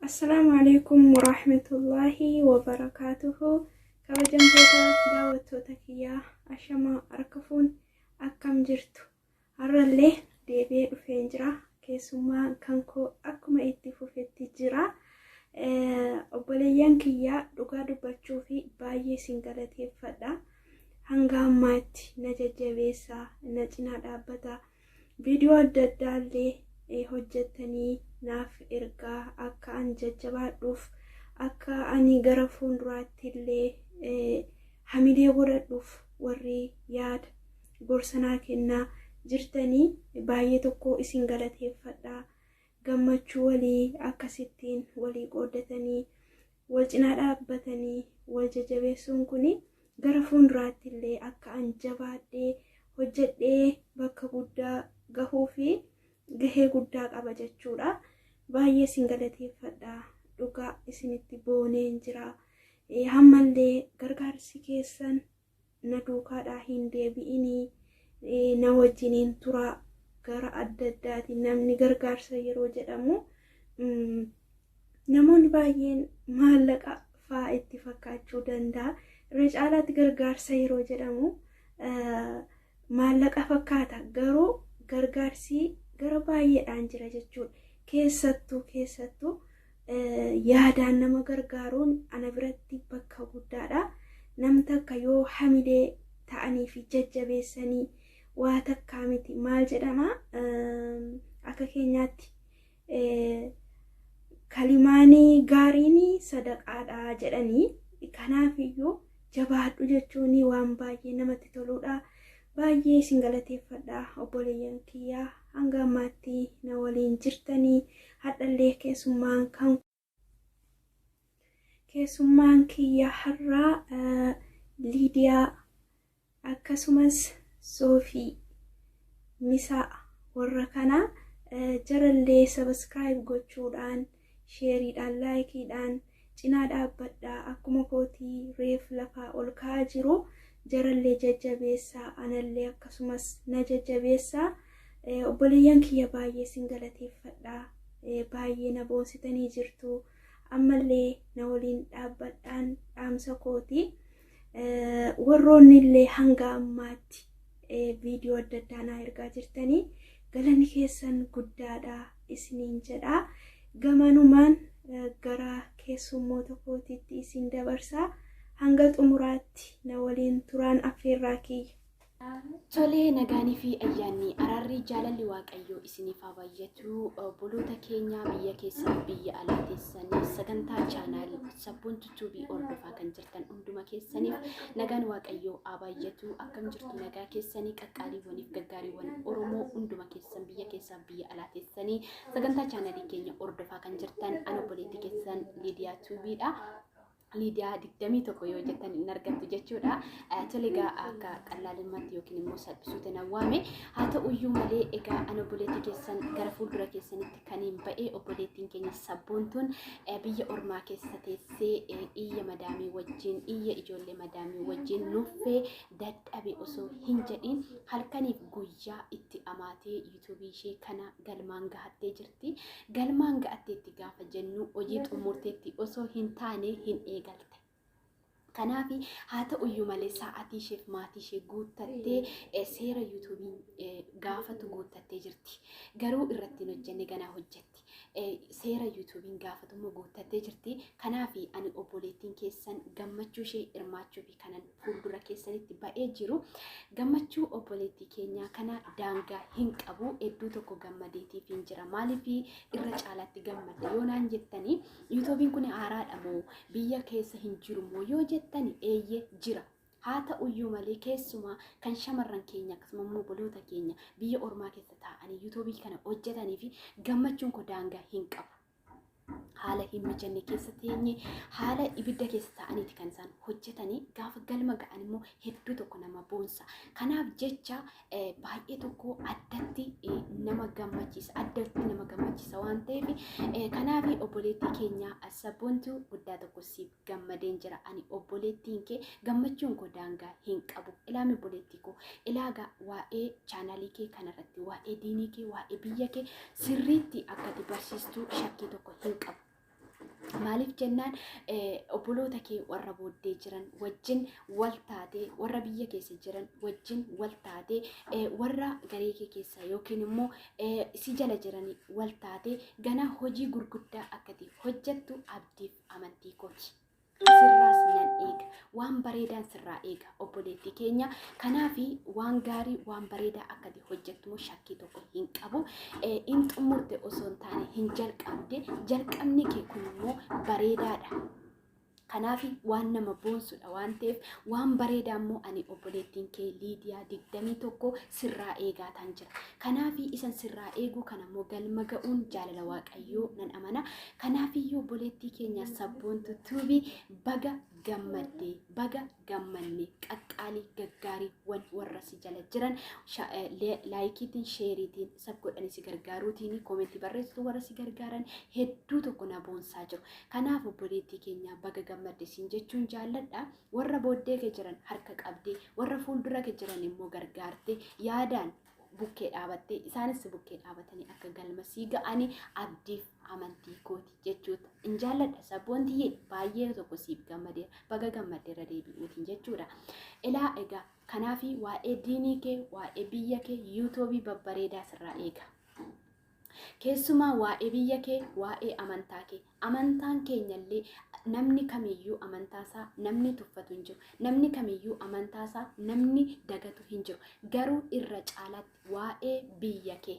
Assalaamu alaikum warahmatullaahi wabarakaatuhu. Kabajamtoota daawwattoota kiyyaa, ashamaa harka fuun, akkam jirtu? Har'allee deebi'ee dhufeen jira. Keessummaa kan koo akkuma itti fufetti jira. Obboleeyyan kiyyaa, dhugaa dubbachuu fi baay'ee isin galateeffadha. Hanga ammaatti na jajjabeessaa, na cinaa dhaabbata. Viidiyoo adda addaa illee hojjettanii naaf ergaa akka an jajjabaadhuuf, akka ani gara fuulduraatti illee hamilee godhadhuuf warri yaada gorsa naa kennaa jirtanii baay'ee tokko isin galateeffadha. Gammachuu walii akkasittiin walii qooddatanii, wal cinaa dhaabbatanii wal jajjabeessuun kun gara fuulduraatti illee akka an jabaadhee hojjedhee bakka guddaa gahuu fi gahee guddaa qaba jechuudha. Baay'ee isin galateeffadha. Dhugaa isinitti booneen jira. Hammallee gargaarsi keessan na duukaadhaa hin deebi'inii, na wajjiniin turaa. Gara adda addaatiin namni gargaarsa yeroo jedhamu namoonni baay'een maallaqa fa'aa itti fakkaachuu danda'a. Irra caalaatti gargaarsa yeroo jedhamu maallaqa fakkaata, garuu gargaarsi gara baay'eedhaan jira jechuudha. Keessattuu yaadaan nama gargaaruun ana biratti bakka guddaadha. Nam takka yoo hamilee ta'anii fi jajjabeessanii waa takkaa miti, maal jedhama, akka keenyaatti kalimaanii gaariin sadaqaadha jedhanii. Kanaafiyyuu jabaadhu jechuun waan baay'ee namatti toludha. Baay'ee isin galateeffadha, obboleeyyan kiyyaa, hanga ammaatti na waliin jirtanii. Hadhallee keessummaan kiyya har'aa Liidiyaa akkasumas Soofii Misaa. Warra kana jarallee subscribe gochuudhaan, shareiidhaan, likeiidhaan cinaa dhaabbadhaa. Akkuma kootii reef lafaa ol ka'aa jiru, jarallee jajjabeessaa, anallee akkasumas na jajjabeessaa. Obboleeyyan kiyya, baay'ee isin galateeffadha. Baay'ee na boonsitanii jirtu. Ammallee na waliin dhaabbadhaan dhaamsa kooti. Warroonni illee hanga ammaatti viidiyoo adda addaa naa ergaa jirtanii galanni keessan guddaadha isiniin jedha. Gamanumaan gara keessummoota kootiitti isin dabarsaa, hanga xumuraatti na waliin turaan affeerraa kiyya. Tolee, nagaanii fi ayyaanni, araarri, jaalalli Waaqayyoo isiniif haa baay'atu. Obboloota keenya biyya keessaa, biyya alaa teessanii sagantaa channel Sabboontu Tuubii hordofaa kan jirtan hunduma keessaniif nagaan Waaqayyoo haa baay'atu. Akkam jirtu? Nagaa keessanii? Qaqqaaliiwwaniif gaggaariiwwan Oromoo hunduma keessan biyya keessaa, biyya alaa teessanii sagantaa channelii keenya hordofaa kan jirtan, ana obboleettii keessan Liidiyaa Tuubiidha. Liidiyaa 21 yoo jettan hin argattu jechuudha. Tole, egaa akka qallaalummaatti yookiin immoo salphisuutti na waame. Haa ta'uyyuu malee, egaa ana obboleettii keessan gara fuuldura keessanitti kan hin ba'e, obboleettiin keenya Sabboontuun biyya ormaa keessa teessee iyya madaamii wajjin, iyya ijoollee madaamii wajjin nuffee dadhabe osoo hin jedhin halkaniif guyyaa itti amaatee YouTubeii ishee kana galmaan gahattee jirti. Galmaan ga'atteetti gaafa jennu hojii xumurteetti osoo hin taane hin eegalte. Kanaaf haa ta'uyyuu malee, sa'aatii isheef maatii ishee guuttattee, seera YouTubeiin gaafatu guuttattee jirti. Garuu irratti hin hojjenne, ganaa hojjetti. Seera YouTubeiin gaafatummoo guuttattee jirti. Kanaaf ani obboleettiin keessan gammachuu ishee hirmaachuu fi kanan fuuldura keessanitti ba'ee jiru. Gammachuu obboleettii keenyaa kana daangaa hin qabu. Hedduu tokko gammadeetiif hin jira. Maaliif irra caalaatti gammadde yoo naan jettanii, YouTubeiin kun haaraadha moo, biyya keessa hin jiru moo yoo jettani, eeyyee, jira. Haa ta'uyyuu malee, keessumaa kan shamarran keenya akkasuma immoo obboloota keenya biyya ormaa keessa taa'anii YouTubeii kana hojjetanii fi gammachuun koo daangaa hin qabu. Haala hin mijanne keessa teenye, haala ibidda keessa ta'aniiti kan isaan hojjetanii. Gaafa galma ga'an immoo hedduu tokko nama boonsa. Kanaaf jecha baay'ee tokko addatti nama gammachiisa, addatti nama gammachiisa waan ta'eef, kanaaf obboleettii keenya Sabboontu, guddaa tokko siif gammadeen jira. Ani obboleettiin kee gammachuun koo daangaa hin qabu. Ilaami obboleettii koo, ilaagaa waa'ee channelii kee kanarratti waa'ee diinii kee, waa'ee biyya kee sirriitti akka ati barsiistuu shakkii tokko hin qabu. Maaliif jennaan obboloota kee warra booddee jiran wajjin wal taatee, warra biyya keessa jiran wajjin wal taatee, warra garee kee keessa yookiin immoo si jala jiran wal taatee ganaa hojii gurguddaa akkati hojjettu abdiif amantii kooti. Sirraas nan eega. Waan bareedaan sirraa eega obboleettii keenya. Kanaafi waan gaarii, waan bareedaa akkati hojjettu immoo shakkii tokko hin qabu. Hin xumurte osoo hin taane hin jalqabde. Jalqabni kee kun immoo bareedaadha. Kanaaf waan nama boonsudha waan ta'eef, waan bareedaa immoo ani obboleettiin kee Liidiyaa 21 sirraa eegaataan jira. Kanaaf isan sirraa eeguu kana immoo galma ga'uun jaalala Waaqayyoo nan amana. Kanaafiyyuu obboleettii keenya Sabboontu Tuubii, baga gammaddee, baga gammanne. Qaqqaalii gaggaariiwwan warra si jala jiran likeiitiin, shareiitiin, sub godhanii si gargaaruutiin, commentii barreessitu warra si gargaaran hedduu tokko na boonsaa jiru. Kanaaf obboleettii keenya, baga gammadde siin jechuun jaalladha. Warra booddee kee jiran harka qabdee, warra fuuldura kee jiran immoo gargaartee, yaadaan bukkee dhaabattee, isaanis bukkee dhaabatanii akka galma sii ga'anii abdiif amantii kooti jechuudha. In jaalladha, sabboontiyee, baay'ee tokko siif gammadeera, baga gammaddeera deebi'uutiin jechuudha. Ilaa egaa, kanaafi waa'ee diinii kee, waa'ee biyya kee YouTubeii babbareedaa sirraa eega. Keessumaa waa'ee biyya kee, waa'ee amantaa kee. Amantaan keenyallee namni kamiyyuu amantaasaa namni tuffatu hin jiru. Namni kamiyyuu amantaasaa namni dagatu hin jiru. Garuu irra caalaatti waa'ee biyya kee,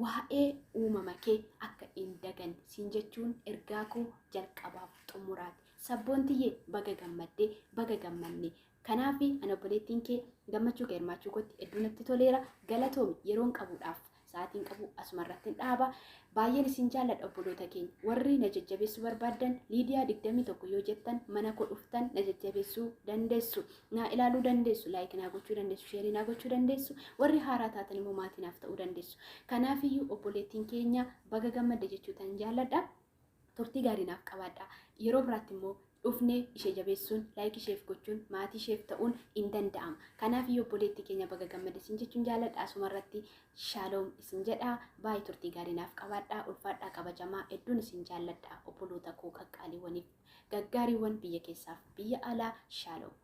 waa'ee uumama kee akka hin daganne siin jechuun ergaa koo jalqabaaf xumuraati. Sabboontiyyee, baga gammaddee, baga gammanne. Kanaaf ani obboleettiin kee gammachuu kee hirmaachuu kootti hedduu natti toleera. Galatoomi. Yeroon qabuudhaaf sa'aatiin qabu asuma irratti dhaaba. Baay'een isin jaalladha obboloota keenya. Warri na jajjabeessuu barbaaddan, Liidiyaa 21 yoo jettan mana koo dhuftan na jajjabeessuu dandeessu. Na ilaaluu dandeessu, like naa gochuu dandeessu, shareii naa gochuu dandeessu. Warri haaraa taatan immoo maatii naaf ta'uu dandeessu. Kanaafiyyuu obboleettiin keenya baga gammadde jechuu tan jaalladha. Turtii gaarii naaf qabaadha. Yeroo biraatti immoo dhufnee ishee jabeessuun, like isheef gochuun, maatii isheef ta'uun hin danda'ama. Kanaaf iyyuu obboleettii keenya baga gammadde isin jechuun jaalladha. Asuma irratti shaaloom isin jedha. Baay'ee turtii gaarii naaf qabaadha. Ulfaadhaa, kabajamaa, hedduun isin jaalladha. Obboloota koo qaqqaaliiwwaniif gaggaariiwwan biyya keessaaf biyya alaa, shaaloom.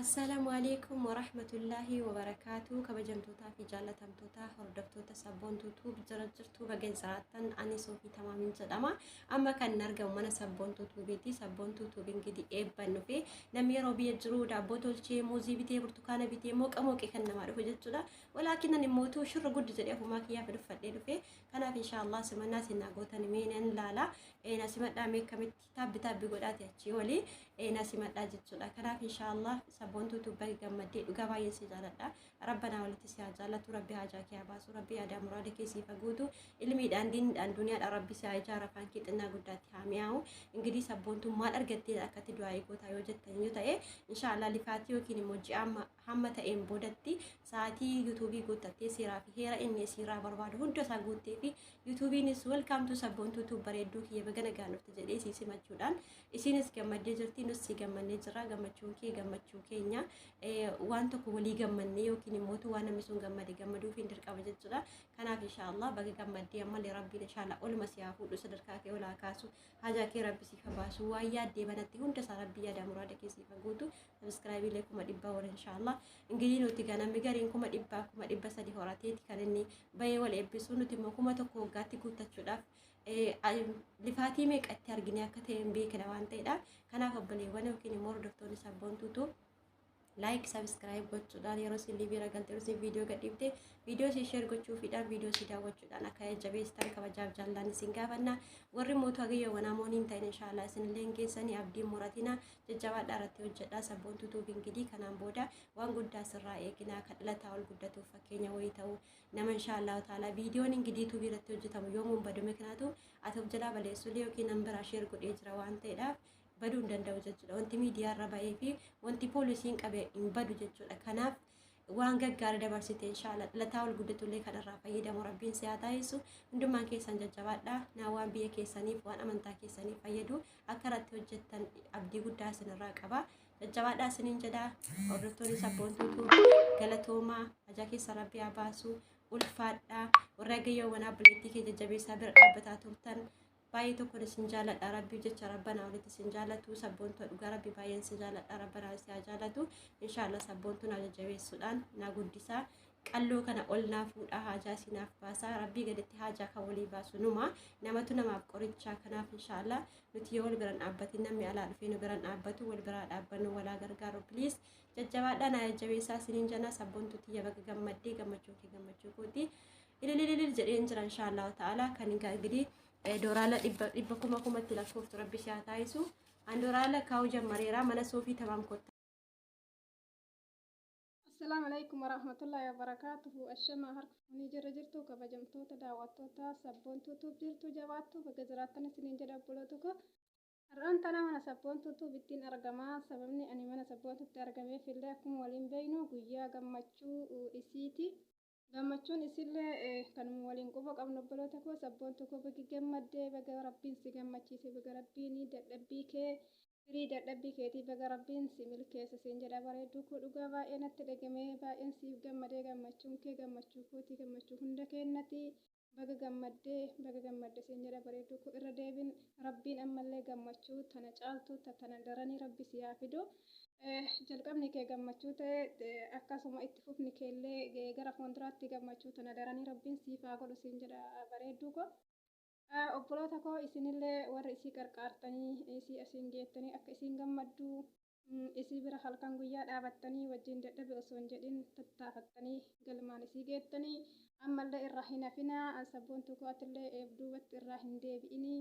Assalaamu alaikum warahmatullaahi wabarakaatu. Kabajamtootaa fi jaallatamtoota hordoftoota Sabboontuu Tube, jira jirtu? Baga jiraattan. Ani Soofii Tamaamiin jedhama. Amma kan argamu mana Sabboontuu Tubeiiti. Sabboontuu Tube ingidi eebban dhufe. Namni yeroo biyya jiru daabboo tolchee, muuzii bitee, burtukaana bitee, mooqa mooqee kan namaa dhufu jechuudha. Walaakinan immoo shirra guddi jedhee ofumaa kiyyaaf dhuffadhee dhufe. Kanaaf inshaallah simannaa sinaa gootan mee nan laala. Na simadhaa mee, akkamitti taabbi taabbi godhaati achii olii na simadhaa jechuudha. Kanaaf inshaallah Sabboontuu Tube gammaddee, dhugaa baay'een si jaaladha. Rabbanaa walitti si haa jaallatu, rabbi haajaa kee haa baasu, rabbi yaadaa muraada kee siif haa guutu, ilmiidhaan, diiniidhaan, duniyaadhaan rabbi si haa ijaara, afaan kee xinnaa guddaatti haa mi'aawu. Ingidihi Sabboontuun maal argattee akkatti du'aa gootaa yoo jettan yoo ta'e, inshaallah lifaatii yookiin immoo ji'a hamma ta'een boodatti sa'aatii YouTubeii guuttattee, seeraa fi heera inni isiirraa barbaadu hunda isaa guuttee fi YouTubeiinis "Welcome to Sabboontuu Tube, bareedduu kiyya, baga nagaan dhufte" jedhee isii simachuudhaan isiinis gammaddee jirti, nus si gammannee jira. Gammachuun kee gammachuu keenya. Waan tokko walii gammannee yookiin immoo waan namni sun gammade gammaduuf hin dirqama jechuudha. Kanaaf inshaallah baga gammaddee. Ammallee rabbiin inshaallah oluma si haa fuudhu, sadarkaa kee ol haa kaasu, hajaa kee rabbi siif haa baasu, waan yaaddee banatti hunda isaa rabbi yaada muraada kee siif haa guutu. Subscribeiilee 100,000 wal inshaallah. Ingilii nuti ganamni gariin 100,000, 300,000 horateeti kan inni bahee wal eebbisu. Nuti immoo 1000 waggaatti guuttachuudhaaf lifaatii meeqatti argine akka ta'e hin beekna waan ta'edha. Kanaaf obboleewwan yookiin immoo hordoftoonni Sabboontuutu like, subscribe gochuudhaan, yeroo isin liveii galte, yeroo isin viidiyoo gadhiifte viidiyoo isin share gochuufiidhaan, viidiyoo isin daawwachuudhaan akka jajjabeessitan kabajaaf jaallaan isin gaafanna. Warri mootu hagayyo wanaamoon hin ta'in, inshaallah isinillee hin geessanii, abdiin muratina, jajjabaadhaa, irratti hojjedhaa. Sabboontuu Tube ingidii kanaan booda waan guddaa sirraa eeginaa, kan dhalataa ol guddatuuf fakkeenya wayii ta'uu nama inshaallah taala. Viidiyoon ingidii tuubii irratti hojjetamu yoomuun badu miknaatu ati of jalaa baleessulee yookiin nan biraa share godhee jira waan ta'eedhaaf baduu hin danda'u jechuudha. Wanti miidiyaa irra ba'ee fi wanti poolisiin qabe hin badu jechuudha. Kanaaf waan gaggaarii dabarsite inshaallah dhalataa ol guddatullee kan irraa fayyadamu rabbiin si haa taasisu. Hundumaan keessan jajjabaadha. Naa waan biyya keessaniif, waan amantaa keessaniif fayyadu akka irratti hojjettan abdii guddaa isinirraa qaba. Jajjabaadhaa isiniin jedha. Hordoftoonni Sabboontuutu galatoomaa, hajaa keessa rabbi haa baasu. Ulfaadhaa warra gayyoowwan obboleettii kee jajjabeessaa bira dhaabbataa turtan, baay'ee tokkoon isin jaaladha. Rabbii jecha rabbanaa walitti isin jaalatu. Sabboontuu dhugaa rabbi baay'een isin jaaladha. Rabbanaa isin haa jaalatu inshaallah. Sabboontuu na jajjabeessuudhaan na guddisaa, qalloo kana ol naa fuudhaa, haajaa isinaaf baasaa. Rabbii gaditti haajaa kan walii baasu numa namatu namaaf qorichaa. Kanaaf inshaallah nuti yoo wal biran dhaabbatin namni alaa dhufee nu biran dhaabbatu. Wal biraa dhaabbannu, walaa gargaaru please. Jajjabaadhaa, na jajjabeessaa isiniin jenna. Sabboontuu tiyya, baga gammaddee. Gammachuu kee gammachuu kooti. Ililililil jedheen jira inshaallah ta'ala. Kan ingidihi dooraala dhibba dhibba kuma kumatti lakkooftu rabbi si haa taasisu. An dooraala kaa'uu jammareera mana Soofii Tamaam kottaa. Assalaamu alaikum warahmatullahi wabarakatuhu. Ashamaa, harka fuunii jirra jirtu, kabajamtoota daawwattoota Sabboontuu Tube, jirtu jabaattu, baga jiraattan isiniin jedha obboloota koo. Har'aan tana mana Sabboontuu Tube ittiin argamaa. Sababni ani mana Sabboontuutti argameef illee akkuma waliin beeknu guyyaa gammachuu isiiti. Gammachuun isillee kanuma waliin quba qabnu obboloota koo. Sabboontuu koo, baga gammaddee, baga rabbiin si gammachiise, baga rabbiin dadhabbii kee, firii dadhabbii keetii baga rabbiin si milkeesse siin jedha bareedduu koo. Dhugaa baay'ee natti dhagamee, baay'een siif gammadee. Gammachuun kee gammachuu kootii, gammachuu hunda keennati. Baga gammaddee, baga gammadde siin jedha bareedduu koo. Irra deebin rabbiin ammallee gammachuu tana caaltu tana daranii rabbi si haa fidu. Jalqabni kee gammachuu ta'e, akkasuma itti fufni keellee gara fuulduraatti gammachuu tana daranii rabbiin siif haa godhu siin jedha bareedduu koo. Obboloota koo, isinillee warri isii qarqaartanii isii asiin geettanii akka isiin gammaddu isii bira halkan guyyaa dhaabattanii wajjin dadhabe osoo hin jedhin tattaafattanii galmaan isii geettanii ammallee irraa hin hafinaa. Sabboontuu koo, atillee duubatti irraa hin deebi'inii.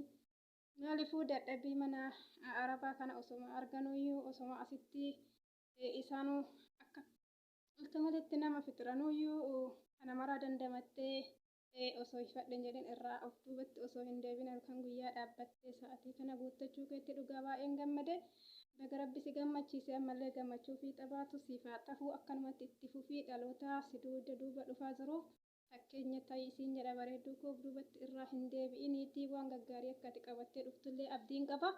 Maaliifuu dadhabbii mana arabaa kana osoma arganuyyuu, osoma asitti isaanuu akka akka malitti nama fixiranuyyuu, kana maraa dandamattee osoo hifadhen jedhin irraa of duubatti osoo hin deebin halkan guyyaa dhaabbattee sa'atii kana guuttachuu keetti dhugaa baay'een gammade. Baga rabbi si gammachiise. Ammallee gammachuu fi xabaatu siif haa ta'u. Akkanumatti itti fufii dhaloota si duuda duuba dhufaa jiruuf fakkeenya ta'i isiin jedha bareedduu koo. Duubatti irraa hin deebi'iniitii waan gaggaarii akka ati qabattee dhuftullee abdiin qaba.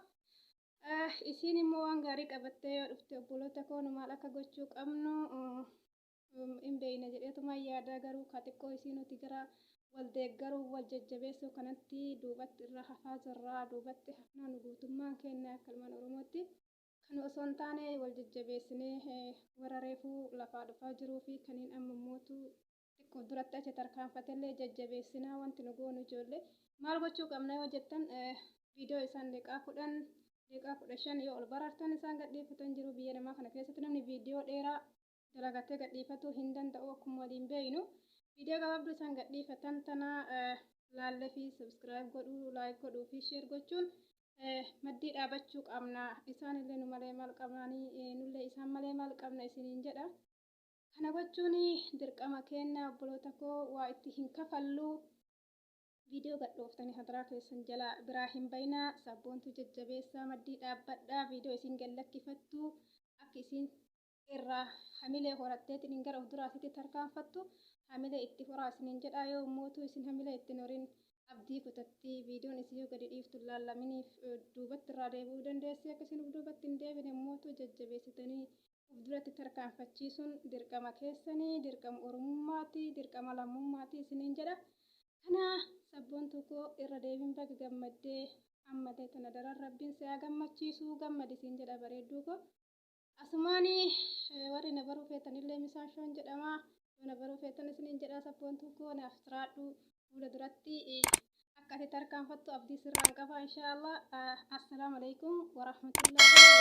Isiin immoo waan gaarii qabattee yoo dhufte obboloota koo, nu maal akka gochuu qabnu hin beekna jedheetuma yaada. Garuu ka xiqqoo isii nuti gara wal deeggaruu, wal jajjabeessuu kanatti duubatti irra hafaa jirra. Duubatti hafnaa nu guutummaan keenya akka ilmaan Oromootti. Kan osoo hin taane wal jajjabeessinee warra reefuu lafaa dhufaa jiruu fi kaniin amma mootu xiqqoo duratti achi tarkaanfatellee jajjabeessinaa. Wanti nu goonu ijoollee maal gochuu qabna yoo jettan, viidiyoo isaan daqiiqaa 10, daqiiqaa 15 yoo ol barartan isaan gadhiifatan jiru. Biyya namaa kana keessatti namni viidiyoo dheeraa dalagatee gadhiifatuu hin danda'u akkuma waliin beeknu. Viidiyoo gabaabduu isaan gadhiifatan tana laallee fi subscribe godhuu, like godhuu fi share gochuun maddii dhaabachuu qabna. Isaan illee nu malee maal qabnaanii, nullee isaan malee maal qabna isiniin jedha. Kana gochuun dirqama keenya obboloota koo, waa itti hin kafallu. Viidiyoo gadhooftanii hadaraa keessan jala biraa hin bayinaa. Sabboontuu jajjabeessaa, maddii dhaabbadhaa. Viidiyoo isin gallakkifattu akka isin irraa hamilee horatteetiin gara of duraatitti tarkaanfattu hamilee itti horaa isiniin jedha. Yoo mootuu isin hamilee ittiin horin abdii kutatti, viidiyoon isii yoo gadi dhiiftu laallaminiif duubatti irraa deebi'uu dandeessi. Akka isin uf duubatti hin deebine mootuu jajjabeessitanii uf duratti tarkaanfachiisuun dirqama keessanii, dirqama oromummaati, dirqama lammummaati isiniin jedha. Kana sabboontuu koo, irra deebiin baga gammaddee. Ammallee tana daran rabbiin si haa gammachiisu. Gammadi siin jedha bareedduu koo. Asumaani warri na baruu feetanillee Misaashoon jedhama. Yoo na baruu feetan isiniin jedha sabboontuu koo, naaf jiraadhu. Fuula duratti akka ati tarkaanfattu abdii sirraan qaba inshaallah. Assalaamu alaikum warahmatullahi.